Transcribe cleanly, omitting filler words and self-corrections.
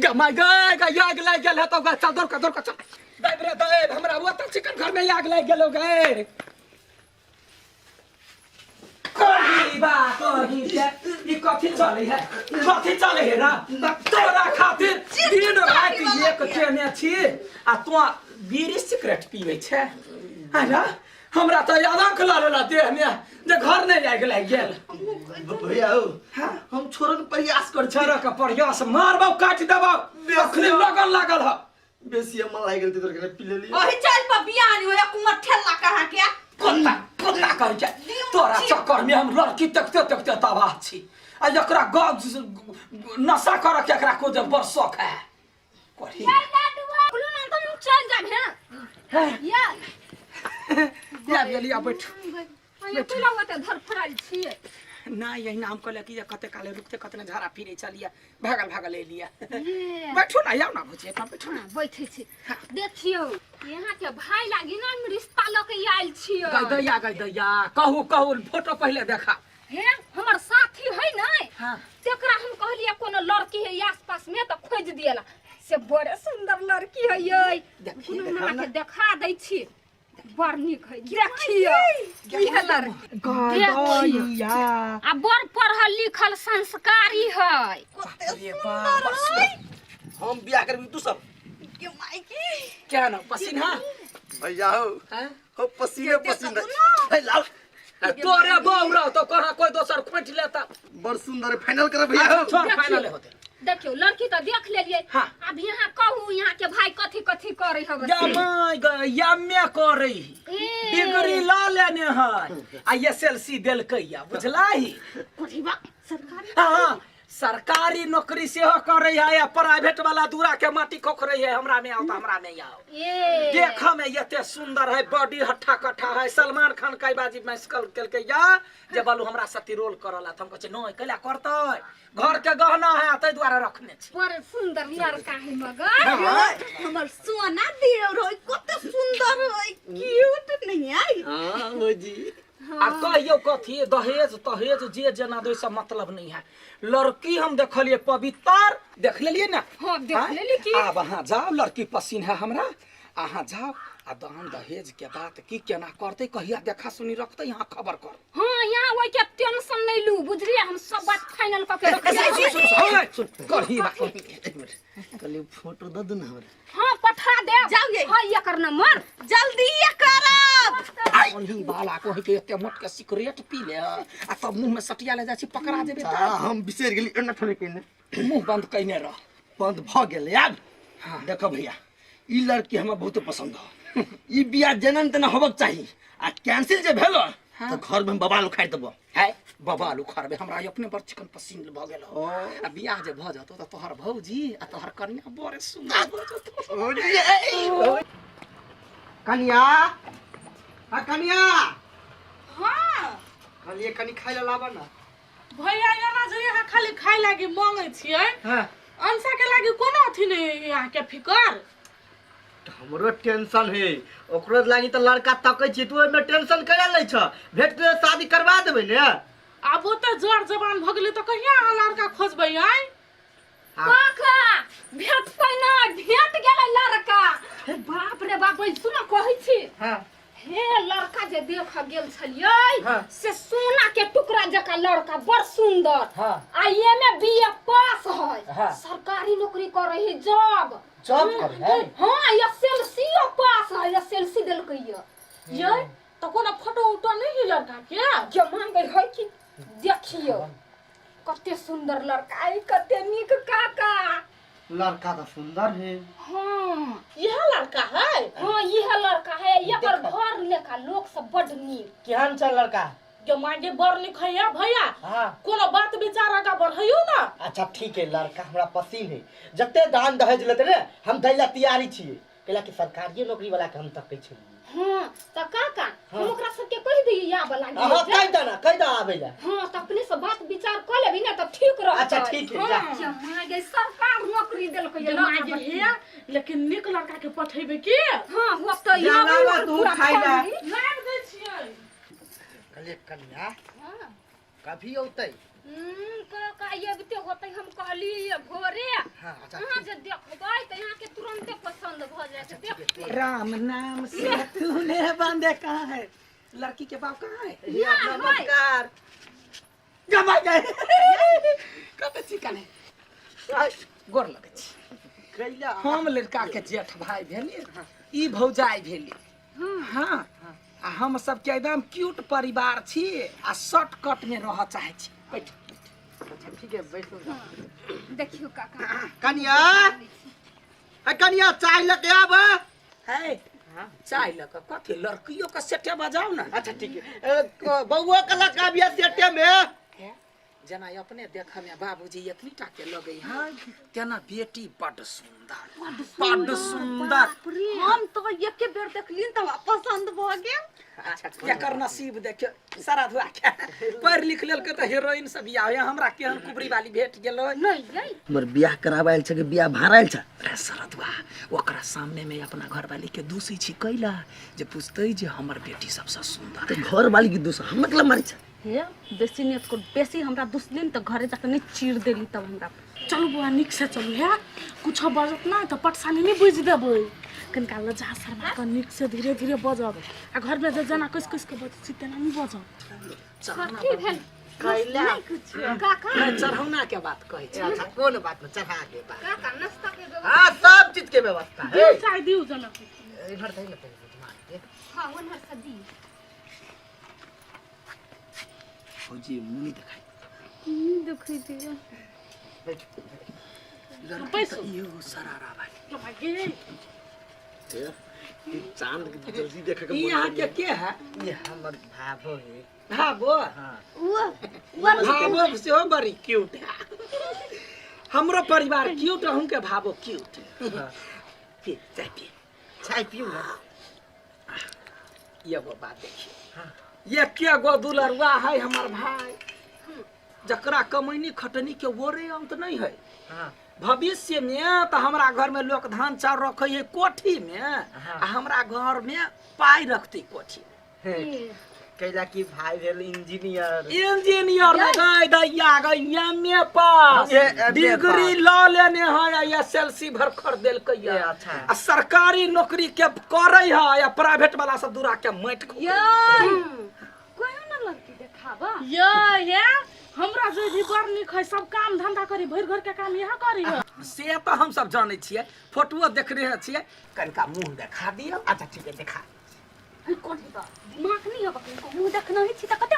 गे my गे गे आग लागि गेल है तो गे चल दौड़ के दौड़ के चल दैब रे दैब हमरा ओतऽ चिकन घर में आग लागि गेलो गे कही बा कही के ई कथी चलै है कथी चलै है ना तोरा खातिर दिन राति एक केने छी आ तों बीड़ी सिगरेट पीबै छै आ ना हमरा तऽ आदंक लड़ल देह में जे घर नहि आगि लागि गेल भैया हो हम छोड़न के प्रयास कर छी छोड़ऽ के प्रयास मारबौ काटि देबौ अखनी लगन लागल ह बेसी मन लागि गेल तोर के पी लेली ओही चल पर बियाह नहीं होया कुंवर ठेला कहाँ के कुत्ता कुत्ता कहै छै तोरा चक्कर में हम लड़की देखते देखते तबाह छी आ एकरा गप नशा करऽ के एकरा को जे बड़ शौक है करी बोलू ना तो हम चल जाब हैं या या गेलिया बैठ ये तू लोग तो धर फड़ाल छिए ना यही नाम कहले कि जे कते काले रुकते कते झाड़ा फिरे चलिया भागल भागल एलिया ये बैठो ना आउ ना भुजिया एहिठाम बैठो ना हाँ, बैठे छी देखियौ यहाँ के भाई लागी ना हम रिश्ता लऽ के आयल छियै गई दैया गई दैया कहू कहू फोटो पहिले देखा हे हमर साथी है ने हाँ। तेकरा हम कहलिए कोनो लड़की है आस पास में तो खोज दिएला से बड़े सुंदर लड़की है ये देखी, कोनो देखाउ हमरा ना। के देखा दै छी बड़ नीक है देखियौ इहे लड़की गई देखियौ। दैया आ बड़ पढ़ल लिखल संस्कारी है अरे बाप हम बियाह करबी तू सब के माई की क्या ना पसीना भैया हो हैं? हो पसीने पसीने हे लाओ तोरे बौरा तो कहाँ कोई दोसर खोंटि लेता बड़ सुंदर है फाइनल कर भैया हो छोड़ फाइनल होते देखियौ लड़की तऽ देख लेलियै हाँ। अब यहाँ कहू यहाँ के भाई कथी कथी करे हवे या my ग यम्मे करे ए। डिग्री ला लेने है आ एस एल सी देलकै या बुझलाही कथी बा सरकारी हाँ सरकारी नौकरी सेहो करे है आ प्राइवेट वाला दूरा के माटी खोखरे है हमरा में आओ तो हमरा में आओ ए देख में एते सुंदर है बॉडी हट्ठा कट्ठा है सलमान खान कई बाजी मैस्कल केलकै या जे बालू हमरा सती रोल करला त हम कहै छियै नहि कैला करतै घर के गहना है ताहि दुआरे रखने छी बड़ सुंदर लड़का है मगर हमर सोना देव रहे कते सुंदर है क्यूट नहीं आई हां भौजी आ कहियो कथी दहेज तहेज जे जेना दो सब मतलब नहीं है लड़की हम देखलिए पवित्र देख लेलिए ना हाँ, देख लेली की। आब अहाँ जाओ लड़की पसीन है हमरा अहाँ जाओ आ दान दहेज के बात की केना करते कहिया देखा सुनी रखते यहाँ खबर कर हाँ यहाँ ओइ के टेंशन नहीं लू बुझलिए हम सब बात फाइनल कऽ के रखलिए सुन सुन सुन करही बात एक मिनट कहली फोटो दऽ दे ना हमरा हाँ पठा दे जाउ ये। हाँ एकर नंबर जल्दी ये करब ओही बाला को के एते मोट के सिगरेट पी ले आ तब मुंह में सटिया ले जाइ छी पकड़ा जेबे आ, हम बिसरि गेली एना थोड़े केने मुंह बंद कइने रह बंद भऽ गेल आब देखो भैया ई लड़की हमरा बहुत पसंद हो ई बियाह जेना न तेना होबक चाही आ कैंसिल जे भेलो तऽ घर में हम बवाल उखाड़ि देबो है बवाल उखाड़बे हमरा अपने बड़ चिकन पसीन भऽ गेल हो आ बियाह जे भऽ जतो तऽ तोहर भौजी आ तोहर कन्या बड़े सुंदर भऽ जतो कनिया आ कनिया हाँ कहलिए कनि खाइ लए लाबऽ ना भैया एना जे यहाँ खाली खाय लागी मांगे छियै हाँ अंसा के लागी कोनो अथी नहीं यहाँ के फिकर हमरो टेंशन है ओकरो लागी तऽ लड़का तकै छियै तू ओहिमे टेंशन करा लै छ भेट के शादी करवा देबै ने आब ओते जोर जवान भऽ गेलै तऽ कहिया अहाँ लड़का खोजबै आइ काका भेटतै ना भेट गेलै लड़का बाप रे बाप सुन कहै छी हाँ हे लड़का जे देख गेल छलियै हाँ। से सोना के टुकड़ा जकाँ लड़का बड़ सुंदर हाँ। आ एमे बी ए पास है हाँ। सरकारी नौकरी करे है जॉब जॉब करे है? हाँ एस एल सी पास है एस एल सी देलकै ये ये तऽ कोनो फोटो उटो नहीं है लड़का के जे मांगे है कि देखियो कते सुंदर लड़का है कते नीक काका लड़का तो सुंदर है हाँ यह लड़का है हाँ यह लड़का है एकर घर लेखा लोक सब बड नीक केहन छै लड़का जो मांगे बड़ नीक है या भैया हाँ कोनो बात विचार आगा बढ़ैयो ना अच्छा ठीक है लड़का हमरा पसीन है जते दान दहेज लेते ने हम दै ला तैयारी छियै कैला कि सरकारिये नौकरी वाला के हम तकै छियै हाँ तऽ काका हम ओकरा सबके कहि दियै आबऽ लागी हाँ कहि दे ना कहि दे आबै ला हाँ तऽ अपने से बात विचार कऽ लेबी ने तऽ ठीक रहतै अच्छा, ठीक है, जा। हाँ माँ गे सरकार नौकरी देलकै जे लड़का मांगे बड़ हे लेकिन नीक लड़का के पठेबै की हाँ होतै जा, आबै लाबा ओकर तू पूरा खाइ ला। फैमिली। लाबि दै छियै कहलियै कन्या हाँ कभी औतै काका अबिते होतै हम कहलियै भोरे हाँ। हाँ, अच्छा, अहाँ जे देखबै तऽ अहाँके तुरन्ते पसंद भऽ जायत देखियौ। राम नाम से तूने बंदे कहाँ है लड़की के बाप कहाँ है ना, होय। नमस्कार गमा गए कते चिकन है गोर लगै छी कैला हम लड़का के जेठ भाई भेली ई भौजाई भेली हाँ आ हम सबके एकदम क्यूट परिवार छी आ शॉर्टकट में रह चाहे छी बैठ अच्छा ठीक है बैठो देखियौ काका कनिया है कनिया चाय लके आब है चाय लऽ कऽ कथी लड़कियों के सेटे बजाउ ना अच्छा ठीक है बउआ के लका आबिया सेटे में हे, जेना अपने देखऽ में बाबूजी एतनी टा के लगै है तेना बेटी बड सुंदर बड सुंदर हम तो एके बेर देखलियन तऽ हमरा पसंद भऽ गेल अच्छा एकर नसीब देखियौ सारा धुआ के पढ़ि लिख लेलकै तऽ हीरोइन सब बियाह होइए हमरा केहन कुबरी वाली भेट गेलै नहि यै हमर बियाह कराबे आयल छै कि बियाह भाड़ा आयल छै अरे सरदुआ ओकरा सामने में अपना घरवाली के दूसै छी कैला जे पूछतै जे हमर बेटी सबसँ सुंदर तऽ घर वाली के दोष हम मतलब मारै छै हे बेसी नहीं को बेसी हमरा दुसलिन तऽ घरे जाके नहीं चीर देली तब हमरा चलू बौआ नीक से चलू हे कुछो बजत ना तऽ पटसानी नहि बुझि देबै कनिका लजा शर्मा कऽ नीक से धीरे धीरे बजब आ घरमे जे जेना कसि कसि कऽ बजै छी तेना नहि बजब कथी भेल कैला नहि कुछ काका नहि चढ़ौना के बात कहै छी अच्छा कोन बात में चढ़ा के बात काका नाश्ता के व्यवस्था हाँ सब चीज के व्यवस्था है दिउ चाय दिउ जनक इधर दही ना पहले मार के हाँ ओन्हर से दी फौजी मुँह नहीं देखाई देखै दियौ बैठ लड़की बैसू। तऽ इहो सरारा वाली भागे ई चांद के जल्दी देखे के ई मन यहाँ के के है ये हमर भाभो है भाबो हाँ वो वो भाबो सेहो बड़ी क्यूट है हमरो परिवार क्यूट अहूँ के भाबो क्यूट पी चाय पी चाय पीऊ ना एगो बात देखिए एके गो दुलरुआ है हमर भाई जकरा कमैनी खटनी के ओरे अंत नहीं है हाँ भविष्य में तो हमरा घर में लोग धान चाउर रखे है कोठी में आ हमरा घर में पाई रखते कोठी में कैला की भाई भेल इंजीनियर इंजीनियर लगाई दैया गई एम ए पास ये MA degree ल लेने है एस एल सी भर खर देलकै ये अच्छा। आ सरकारी नौकरी के करे है या प्राइवेट वाला सब दूरा के माटि खोकै ये कोई ना लड़की देखाबा ये हे हमरा जे भी बड़ नीक है सब काम धंधा करी भरि घर के काम यहाँ करी है से तऽ हम सब जानै छियै फोटोओ देखने छियै कनिका मुँह देखा दियौ अच्छा ठीक है देखा दिमाग नहीं है मुँह देखना ही छी तऽ कते